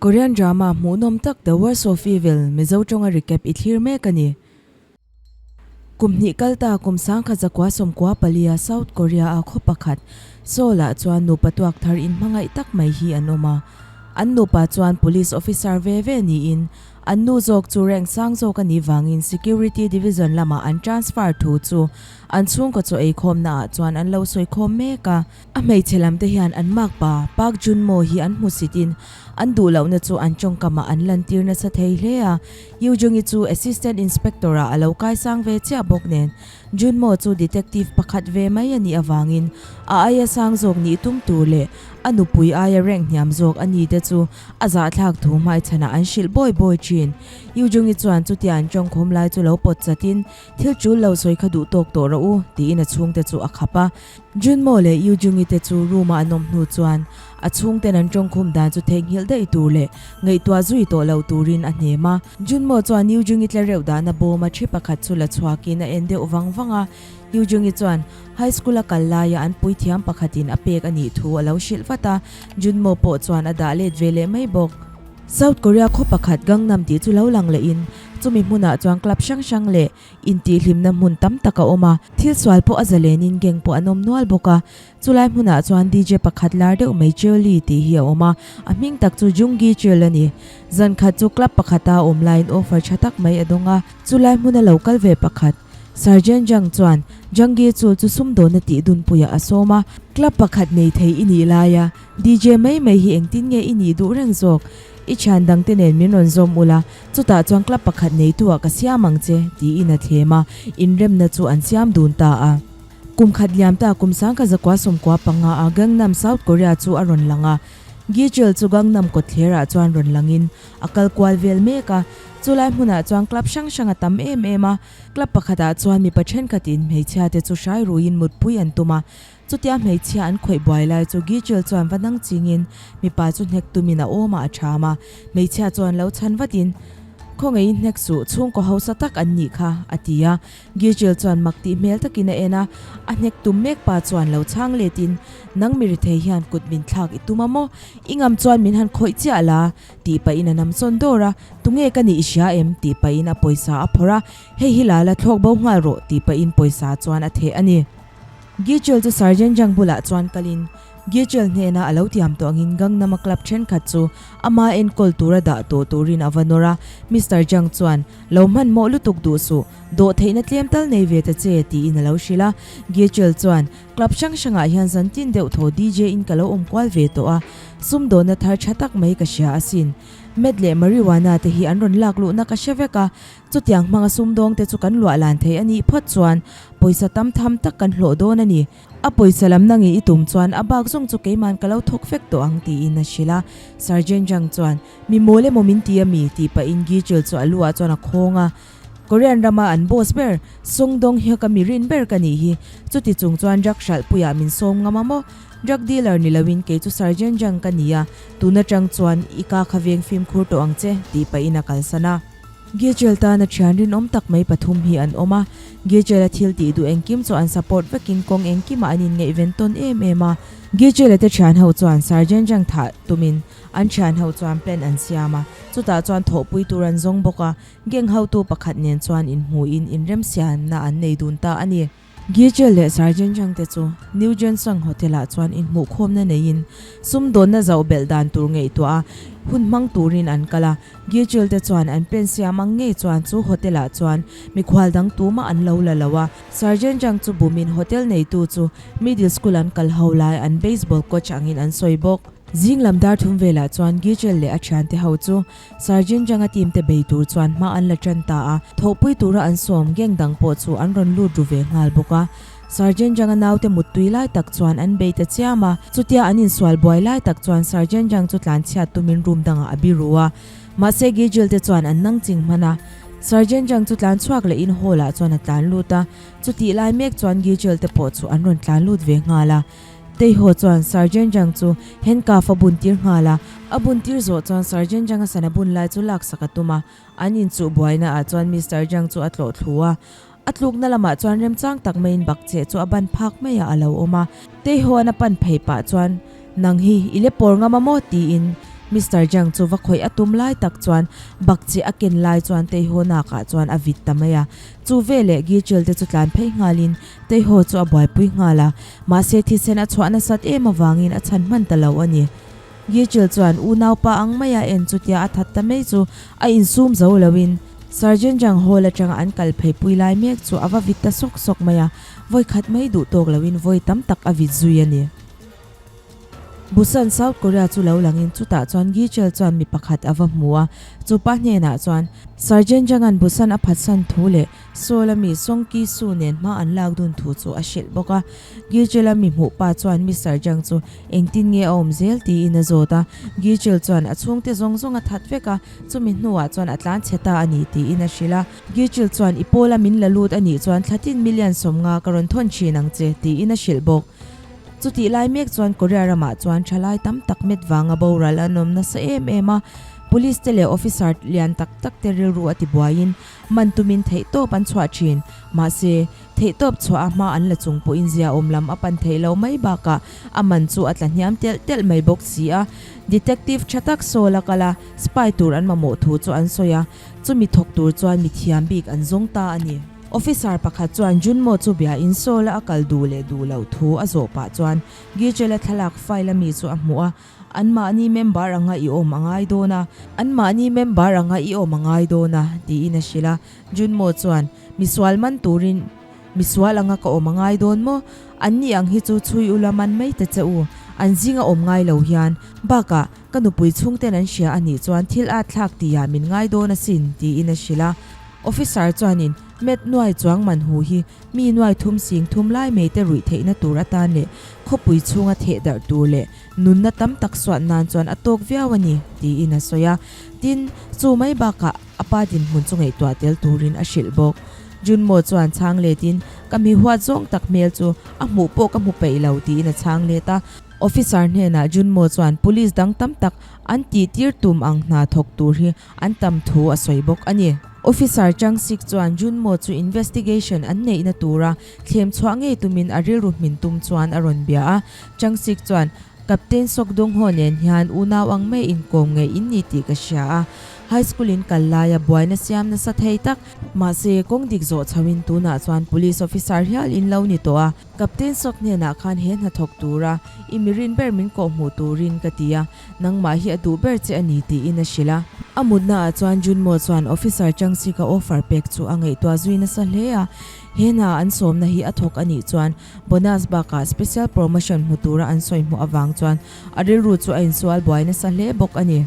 Korean drama hmuhnawm tak The Worst of Evil Mizo tawnga recap i thlir mek a ni. Kum hnih kal ta kum 1914 palia South Korea a khaw pakhat Seoul ah chuan nupa tuak thar inhmangaih tak mai hi an awm a. An nupa chuan police officer ve ve niin an nu zawk chu rank sang zawk a nih vangin security division lamah an transfer thu chu an chhungkaw chaw eikhawmna ah chuan an lo sawikhawm mek a. A hmeichhe lam te hian an makpa Park Jun-mo hi an hmusitin an duh lohna chu an tawngkamah an lantir nasa thei hle a. Yoo Jung-i chu Assistant Inspector ah a lo kaisang ve chiah bawk nen Jun-mo chu Detective pakhat ve mai a nih avangin a aia sang zawk nih tum tur leh a nupui aia rank hniam zawk a ni te chu a zahthlak thu hmaichhanah an hrilh bawi bawi thin. Yoo Jung-i chuan chutia an tawngkhawm lai chu lo pawt chatin thil tul lo sawi kha duh tawk tawh rawh u tiin a chhungte chu a khap a. Junmo leh Yujungi te chu room-a an awm hnu chuan a chhungten an tawngkhum dan chu theihnghilh daih tur leh ngaihtuah zui tawh lo turin a hnem a. Junmo chuan Yujungi tla reuh dahna bawma thi pakhat chu la chhuakin a en deuh vang vang a. Yujungi chuan high school a kal laia an puithiam pakhatin a pek a nih thu a lo hrilh vat a, Junmo pawh chuan a dah let ve leh mai bawk. South Korea khaw pakhat Gangnam tih chu lo lang lehin chumi hmunah chuan club hrang hrang leh Intihhlimna hmun tam tak a awm a, thil sual pawh a zalenin gang pawh an awm nual bawk a. Chulai hmunah chuan DJ pakhat lar deuh mai Cheol-i tih hi a awm a, a hming tak chu Jung Gi Cheol a ni. Zan khat chu club pakhata a awm laiin offer tha tak mai a dawng a, chulai hmuna lo kal ve pakhat Sergeant Jang chuan Jung Gi Chul chu sumdawna tih dunpuiah a sawm a. Club pakhat nei thei i nih laia DJ mai mai hi engtin nge i nih duh reng zawk? I thian dangte nen min rawn zawm ula, chutah chuan club pakhat neitu ah ka siam ang che, tiin a thlem a, inremna chu an siam dun ta a. Kum khat liam ta kum 1995 a Gangnam, South Korea chu a rawn lang a. Gi-chul chu Gangnam kawtthler ah chuan rawn langin a kal kual vel mek a, chulai hmunah chuan club hrang hrang a tam em em a. Club pakhatah chuan mipa thenkhatin hmeichhia te chu hrai ruiin mutpui an tum a, Chutia hmeichhia an khawih buai lai chu Gichil chuan va nang chingin mipa chu hnek tumin a awmah a ṭham a, hmeichhia chuan lo chhan vatin, Khawngeiin hnek suh, chhungkaw hausa tak an nih kha, a ti a. Gichil chuan mak tih hmel takin a en a, a hnek tum mek pa chuan lo chhang letin, Nang mi rithei hian kut min thlak i tum a maw? I ngam chuan min han khawih chiah la, tih pahin a nam sawn dawr a, Tunge ka nih i hria em? tih pahin a pawisa a phawrh a, Hei hi la la thlawk bo nghal rawh, tih pahin pawisa chuan a theh a ni. Gichel chu Sergeant Jang bulah chuan kalin Gichel hnena a lo tiam tawh angin Gangnam-a club thenkhat chu ama enkawl tura dah tawh turin a va nawr a. Mister Jang chuan, Lo hmanhmawh lutuk duh suh, dawh theihna tlem tal nei ve ta che, tiin a lo hrilh a. Gichel chuan, Club hrang hrangah hian zantin deuh thaw DJ-in ka lo awm kual ve tawh a, sumdawnna thar tha tak mai ka hria asin. Meth leh marijuana te hi an rawn lak luhna ka hre vek a, Chutiang hmanga sumdawng te chu kan luah lan thei a nih phawt chuan pawisa tam tham tak kan hlawh dawn a ni. A pawisa lam nangin i tum chuan a bak zawng chu keiman ka lo thawk vek tawh ang tiin a hrilh a. Sergeant Jang chuan, Mi mawl emaw min ti a mi? tih pahin Gichul chu a lu ah chuan a khawng a. Korean rama an boss ber, Sung Dong Hyuk a mi rin ber ka nih hi. Chuti chung chuan drug hralhpuiah min sawm ngam a maw? Drug dealer ni loin kei chu Sergeant Jang ka ni a, tun atang chuan i ka kha veng fimkhur tawh ang che tih pahin a kalsan a. Gejel tana thian rinawm tak mai pathum hi an awm a, Gejel-a thil tih duh engkim chu an support vekin kawng engkimah an inngaihven tawn em em a. Gejel-a te thian ho chuan Sergeant Jang thah tumin an thian ho chuan plan an siam a, chutah chuan thawhpui tur an zawng bawk a, gang hotu pakhat nen chuan inhmuhin inremsiamna an nei dun ta a ni. Gijel leh Sergeant Jang te chu New Johnson Hotel ah chuan inhmuhkhawmna neiin sumdawnna zoh belh dan tur ngaihtuah a hun hmang turin an kal a. Gijel te chuan an pen siam ang ngei chuan chu hotel ah chuan mikhual dang tumah an lo la lo a. Sergeant Jang chu bumin hotel neitu chu middle school an kal ho lai an baseball coach angin an sawi bawk. Zing lam dar thum velah chuan Gijel leh a thiante ho chu Sergeant Janga team te bei tur chuan hma an la tan ta a, thawhpui tura an sawm gang dang pawh chu an rawn lut ru ve nghal bawk a. Sergeant Janga naute muttui lai tak chuan an bei ta chiam a, chutia an insual buai lai tak chuan Sergeant Jang chu tlanchhiat tumin room dangah a biru a, mahse Gijil te chuan an nang ching hman a. Sergeant Jang chu tlan chhuak lehin hall ah chuan a tlan lut a, chutih lai mek chuan Gijil te pawh chu an rawn tlan lut ve nghal a. Teihaw chuan Sergeant Jang chu handcuff a bun tir nghal a, a bun tir zawh chuan Sergeant Jang a sana bun lai chu laksak a tum a, an inchuh buaina ah chuan Mister Jang chu a tlawh thlu a, a tlukna lamah chuan remchang tak maiin bakcheh chu a ban phak maiah a lo awm a, Teihaw an a pan phei pah chuan, Nang hi i le pawr ngam a maw? tiin Mister Jang chu va khawih a tum lai tak chuan bakcheh a ken lai chuan Teiho nakah chuan a vit ta mai a. Chu veleh Gichil te chu tlan phei nghalin Teiho chu a buaipui nghal a, mahse thisen a chhuah nasat em avangin a chhan hman ta lo a ni. Gichil chuan unaupa ang maia en chutia a that ta mai chu a insum zo loin Sergeant Jang Hall atanga an kal pheipui lai mek chu a va vit ta sawk sawk mai a, vawi khat mai duh tawk loin vawi tam tak a vit zui a ni. Busan, South Korea chu lo langin chutah chuan Gichel chuan mi pakhat a va hmu a, chu pa hnenah chuan Sergeant Jang-a'n Busan a phatsan thu leh Seoul-a mi Song Ki-soo nen hma an lak dun thu chu a hrilh bawk a. Gichel-a mi hmuh pa chuan Mister Jang chu engtin nge a awm zel tiin a zawt a, Gichel chuan a chhungte zawng zawng a that vek a, chumi hnuah chuan a tlan chhe ta a ni tiin a hrilh a. Gichel chuan i pawla min la lut a nih chuan thlatin million 50 ka rawn thawn thin ang che tiin a hrilh bawk. Chutih lai mek chuan Korea ramah chuan thalai tam tak met vanga boral an awm nasa em em a, Police te leh officer lian tak tak te rilru a ti buaiin man tumin theihtawp an chhuah thin. Mahse, theihtawp chhuah a hma an la chung pawhin ziaawm lam a pan theih lo mai bakah a man chu a tla hniam telh telh mai bawk si a. Detective tha tak Saul a kal a, spy tur an mamawh thu chu an sawi a, chumi thawk tur chuan mithiam bik an zawng ta a ni. Officer pakhat chuan Junmo chu bia in Seoul-a a kal duh leh duh loh thu a zawh pah chuan Gichel-a thlalak file a mi chu a hmuh a, Anmahni member anga i awm a ngai dawn a, anmahni member anga i awm a ngai dawn a, tiin a hrilh a. Junmo chuan, Misual man turin misual anga ka awm a ngai dawn maw? Anni ang hi chu chhui ula man mai ta che u, an zinga awm ngai lo hian. Bakah, ka nupui chhungten an hria a nih chuan thil at thlak tihah min ngai dawn asin, tiin a hrilh a. Officer chuanin Met nuai chuang man hu hi mi nuai thum sing thum lai mai te ruih theihna tur atan leh khawpui chhunga theh darh tur leh nunna tam tak suat nan chuan a tawk viau a ni, tiin a sawi a. Tin, chu mai bakah a pa dinhmun chu ngaihtuah tel turin a hrilh bawk. Junmo chuan chhang letin, Ka mi huat zawng tak hmel chu a hmuh pawh ka hmu peih lo, tiin a chhang let a. Officer hnenah Junmo chuan police dang tam tak an tihtir tum ang hna thawk tur hi an tam thu a sawi bawk a ni. Officer Chang Sik chuan Junmo chu investigation an neihna tura thlem chhuah ngei tumin a rilru hmin tum chuan a rawn bia a. Chang Sik chuan, Captain Sok Dong Ho nen hian unau ang mai inkawm ngei in ni tih ka hria a. High school in kal laia buaina siam nasa thei tak. Mahse, kawng dik zawh chhoin tunah chuan police officer hial in lo ni tawh a. Captain Sok hnenah khan he hnathawk tura i mirin ber min kawhhmuh turin ka ti a. Nangmah hi a duh ber che a ni tiin a hrilh a. A mutnaah chuan Junmo chuan Officer Changchika offer pek chu a ngaihtuah zui nasa hle a. He hna an sawmna hi a thawk a nih chuan bonus bakah special promotion hmu tura an sawi hmuh avang chuan a rilru chu a insual buai nasa hle bawk a ni.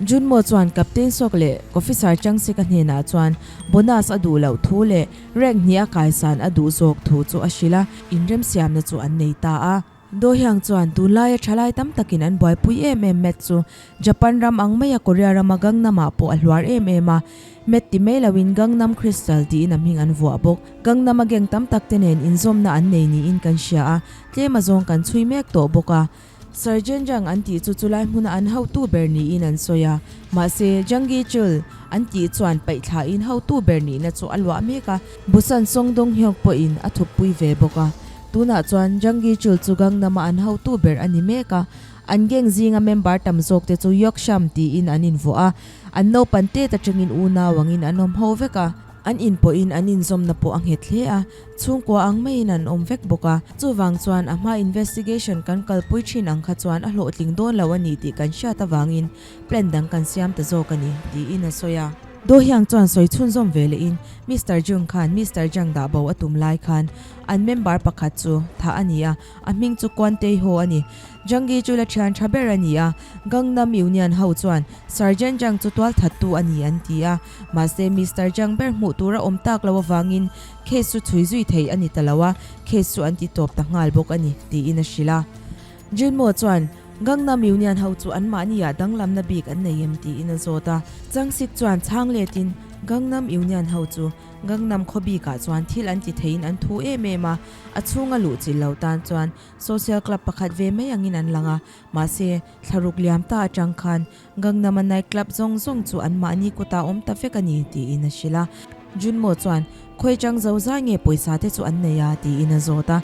Junmo chuan Captain Sok leh Officer Changchika hnenah chuan bonus a duh loh thu leh rank hnih a kaisan a duh zawk thu chu a hrilh a, inremsiamna chu an nei ta a. Dohyang chuan tunlaia thalai tam takin an buaipui em em Matt chu Japan ram ang maia Korea rama Gangnam-ah pawh a hluar em em a. Matt ti mai loin Gangnam Crystal tiin a hming an vuah bawk. Gangnam-a gang tam tak te nen inzawmna an nei niin kan hria a, tlem azawng kan chhui mek tawh bawk a. Sergeant Jang an tih chu chulai hmuna an hotu ber niin an sawi a, mahse Jang Gi-chul an tih chuan paihthlain hotu ber nihna chu a luah mek a, Busan Song Dong-hyuk pawhin a thuppui ve bawk a. Tunah chuan Jang Gi-chul chu Gangnam-a an hotu ber a ni mek a, an gang zinga member tam zawkte chu Yeoksham tiin an invuah a, an naupan tet atangin unau angin an awm ho vek a, an inpawhin an inzawmna pawh a nghet hle a, chhungkua ang maiin an awm vek bawk a. Chuvang chuan a hma investigation kan kalpui thin ang kha chuan a hlawhtling dawn lo a ni tih kan hriat avangin plan dang kan siam ta zawk a ni, tiin a sawi a. Do Hyang chuan sawi chhunzawm ve lehin Mister Jung khan Mister Jang dah bo a tum lai khan an member pakhat chu thah a ni a, a hming chu Kwon Tae Ho a ni. Jang Gi chu la thian tha ber a ni a, Gangnam Union ho chuan Sergeant Jang chu tual thattu a ni an ti a, mahse Mister Jang ber hmuh tur a awm tak lo avangin case chu chhui zui thei a ni ta lo a, case chu an ti tawp ta nghal bawk a ni, tiin a hrilh a. Junmo chuan Gangnam Union ho chu anmahni ah danglamna bik an nei em tiin a zawt a. Changsik chuan chhang letin Gangnam Union ho chu Gangnam khaw bikah chuan thil an ti theiin an thu em em a, a chhunga luh chilh lo tan chuan social club pakhat ve mai angin an lang a, mahse thlaruk liam ta atang khan Gangnam-a night club zawng zawng chu anmahni kutah awm ta vek a ni tiin a hrilh a. Junmo chuan Khawi chang zo zai nge pawisa te chu an nei a? tiin a zawt a.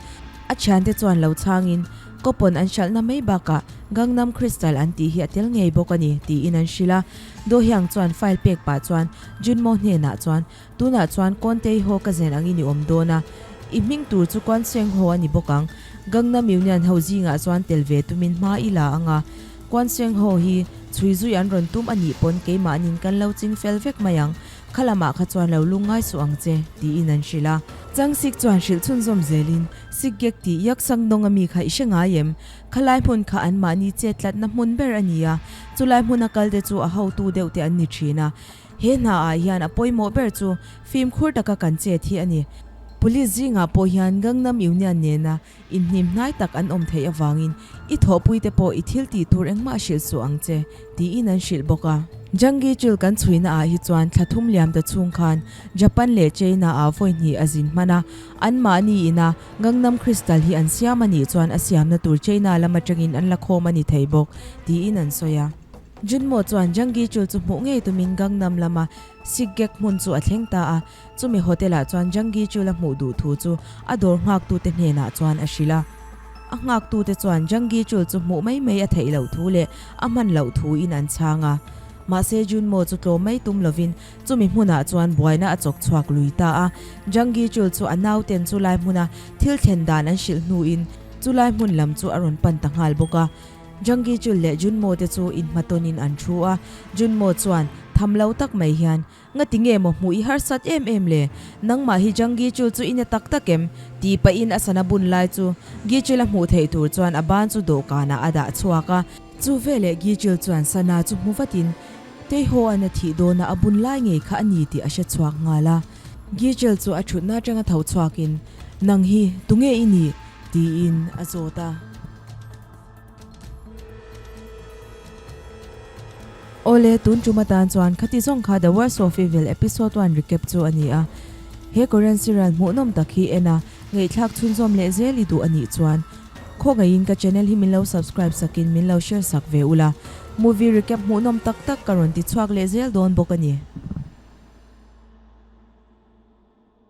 A thiante chuan lo chhangin. Coupon an hralhna mai bakah Gangnam Crystal an tih hi a tel ngei bawk a ni, tiin an hrilh a. Do Hyang chuan file pek pah chuan Junmo hnenah chuan, Tunah chuan Kwon Tae Ho ka zen angin i awm dawn a, i hming tur chu Kwon Seung Ho a ni bawk ang. Gangnam Union ho zingah chuan tel ve tumin hma i la ang a, Kwon Seung Ho hi chhui zui an rawn tum a nih pawn keimahnin kan lo ching fel vek mai ang, kha lamah kha chuan lo lungngai suh ang che, tiin an hrilh a. Changsik chuan hrilh chhunzawm zelin, Sikgek tih yak sang dawng ami kha i hre ngai em? Khalai hmun kha anmahni chet tlatna hmun ber a ni a, chulai hmuna kalte chu a hotu deuh te an ni thin a. He hna ah hian a pawimawh ber chu fimkhur taka kan chet hi a ni. Police zingah pawh hian Gangnam Union nena inhnim hnai tak an awm theih avangin i thawhpuite pawh i thil tih tur engmah hrilh suh ang che, tiin an hrilh bawk a. Janggi Chul kan chhuina ah hi chuan thla thum liam ta chhung khan Japan leh China ah vawi hnih a zin hman a, anmahni ina Gangnam Crystal hi an siam a nih chuan a siamna tur China lam atangin an la khawm a ni thei bawk, tiin an sawi a. Junmo chuan Janggi Chul chu hmuh ngei tumin Gangnam lama Sikgek hmun chu a thleng ta a, chumi hotel ah chuan Janggi Chul a hmuh duh thu chu a dawr nghaktute hnenah chuan a hrilh a. A nghaktute chuan Janggi Chul chu hmuh mai mai a theih loh thu leh a hman loh thuin an chhang a. Mahse Junmo chu tlawm mai tum lovin Chumi hmunah chuan buaina a chawk chhuak lui ta a, Janggi Chul chu a nauten chulai hmuna thil thlen dan an hrilh hnuin chulai hmun lam chu a rawn pan ta nghal bawk a. Janggi Chul leh Junmo te chu inhmatawnin an thu a, Junmo chuan tham lo tak mai hian, Ngati nge maw hmuh i harsat em em le? Nangmah hi Janggi Chul chu i na tak tak em? Ti pahin a sana bun lai chu Gi Chul a hmuh theih tur chuan a ban chu dawhkanah a dah chhuak a. Chu veleh Gi Chul chuan sana chu hmu vatin, Teiho an a thih dawna a bun lai ngei kha a ni tih a hre chhuak nghal a. Gijel chu a thutna atanga tho chhuakin, Nang hi tunge i nih? tiin a zawt a. Awle, tun tum atan chuan khati zawng kha The Worst of Evil Episode One recap chu a ni a. He Korean serial hmuhnawm tak hi en a, ngaihthlak chhunzawm leh zel i duh a nih chuan, Khawngaihin ka channel hi min lo subscribe sakin min lo share sak ve ula. Movie recap hmuhnawm tak tak ka rawn ti chhuak leh zel dawn bawk a ni.